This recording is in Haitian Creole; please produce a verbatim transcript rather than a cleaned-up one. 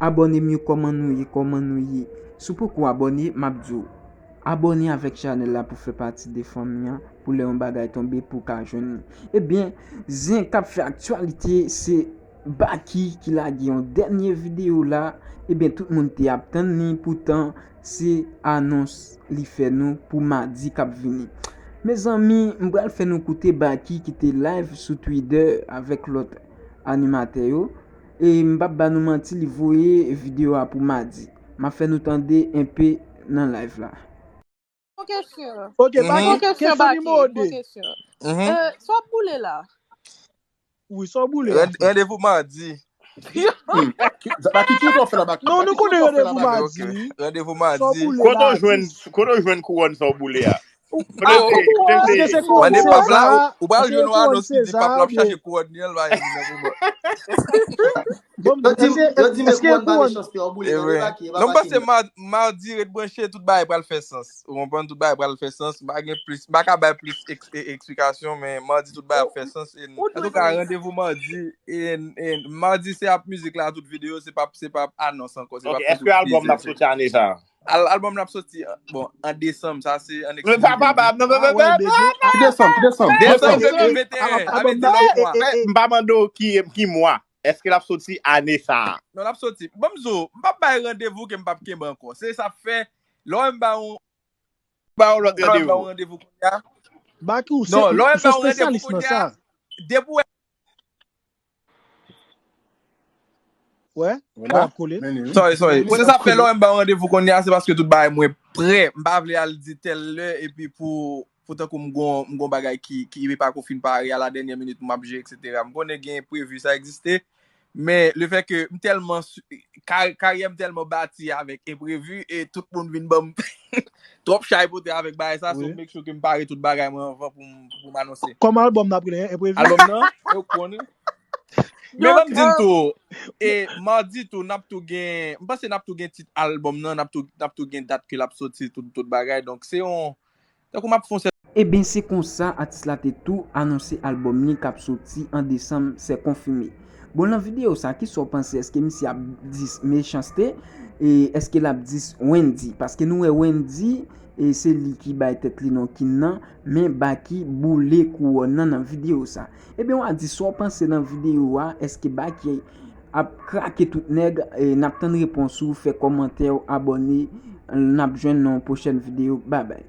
Abòne m yo, kòman nou ye, kòman nou ye? Si w poko abòne, m ap di w, abòne avèk chanèl la pou fè pati de fanmi an, pou lè yon bagay tonbe, pou w ka jwenn li. Ebyen, zen k ap fè aktyalite, se Baky ki lage yon dènye videyo la. Ebyen, tout moun te ap tann li, poutan se anons li fè nou pou madi k ap vini. Mezanmi, m pral fè nou koute Baky ki te live sou Twitter avèk lòt animatè yo. E m p ap ba nou manti, li voye videyo a pou madi. M ap fè nou tande enpe nan live la. Ok, sir. Ok, pa Ok, sir, kesyon Baky. nimewo de. Ok, sir. Euh, sa w ap boule la? Wi, sa w boule la. Rand- Randevou madi. Baki, ki w fè la, Baki? Non, nou konnen randevou Ok. madi. Randevou Sa w madi. boule Kote la. w jwenn, kote w jwenn kouwòn sa w boule a? Kote w te, kote w te Èske se kouwòn Mande pap la, Seza? ou, ou pral Èske jwenn yon kouwòn anons ki di Seza pap la ap oubyen chache kouwòn li an, l va jwenn nan moman. Bon, Yo di m, èske yo di m e èske kouwòn ba kouwòn mechanste an boule E nan vre. Baki, e pa Non, m Baki panse menm. Mad- Madi ret branche, tout bagay pral fè sans. Ou konprann, tout bagay pral fè sans. M pa gen plis, m pa ka bay plis eks- e- eksplikasyon, men Madi tout bagay ap fè sans. E, Ou dwe antouka, konnen sa. Randevou Madi. E, e, Madi se ap mizik la, tout videyo, se pa, se pa anons ankò, se Ok, pa èske albòm nan ap soti ane sa a? Al, albòm nan ap soti, bon, an desanm, sa se an Men pa, pa, pa, non, men, men, men, men, Ki desanm, ki desanm, ki Desanm desanm. de mil venteyen, sa vle di lòt mwa. M pa mande w ki, ki mwa. Èske l ap soti ane sa a? Non, l ap soti. Bon, m di w, m p ap bay randevou ke m p ap kenbe ankò. Se sa k fè, lè w wè m ba yon, Ba yon lòt lè w wè m ba randevou. Yon randevou kounye a. Baki, ou se, Non, lè w wè ou m se ba yon randevou espesyalisman kounye sa. A, depi w wè Wè, Wè pa la. ap kole. Men li, wi. Sorry, sorry. Men li. Se sa k fè lè w wè m ba yon randevou kounye a, se paske tout bagay mwen prè. M pa vle al di tèl lè epi pou, pou tankou m gon, m gon bagay ki, ki pako fin pare a la dènyè minit pou m ap jere, etsetera. M konnen gen enprevi, sa egziste. Men le fè ke m tèlman su- ka- karyè m tèlman bati avèk enprevi e tout moun vin ban m twòp chay pote avèk bagay sa, so Wi. M make sure ke m pare tout bagay mwen anvan pou m, pou m anonse. Kòman albòm nan ap rele? Enprevi? Albòm nan, yo konnen. Men ban m di n euh, tou, e Madi tou, n ap tou gen, m panse n ap tou gen tit albòm nan, n ap tou, n ap tou gen dat ke l ap soti, tout, tout bagay. Donk, se yon, tankou m ap fè yon sèl. Ebyen, se konsa, atis la te tou anonse albòm li k ap soti an desanm, se konfime. Bon, nan videyo sa, kisa w panse? Èske misye ap dis Mechanste? E èske l ap dis Wendyy? Paske nou wè Wendyy, e se li ki bay tèt li non king nan, men Baky boule kouwòn nan nan videyo sa. Ebyen, w a di sa w panse nan videyo a, èske Baky ap krake tout nèg? E n ap tann repons ou, fè kòmantè w, abòne, n ap jwenn nan yon pwochèn videyo. Babay.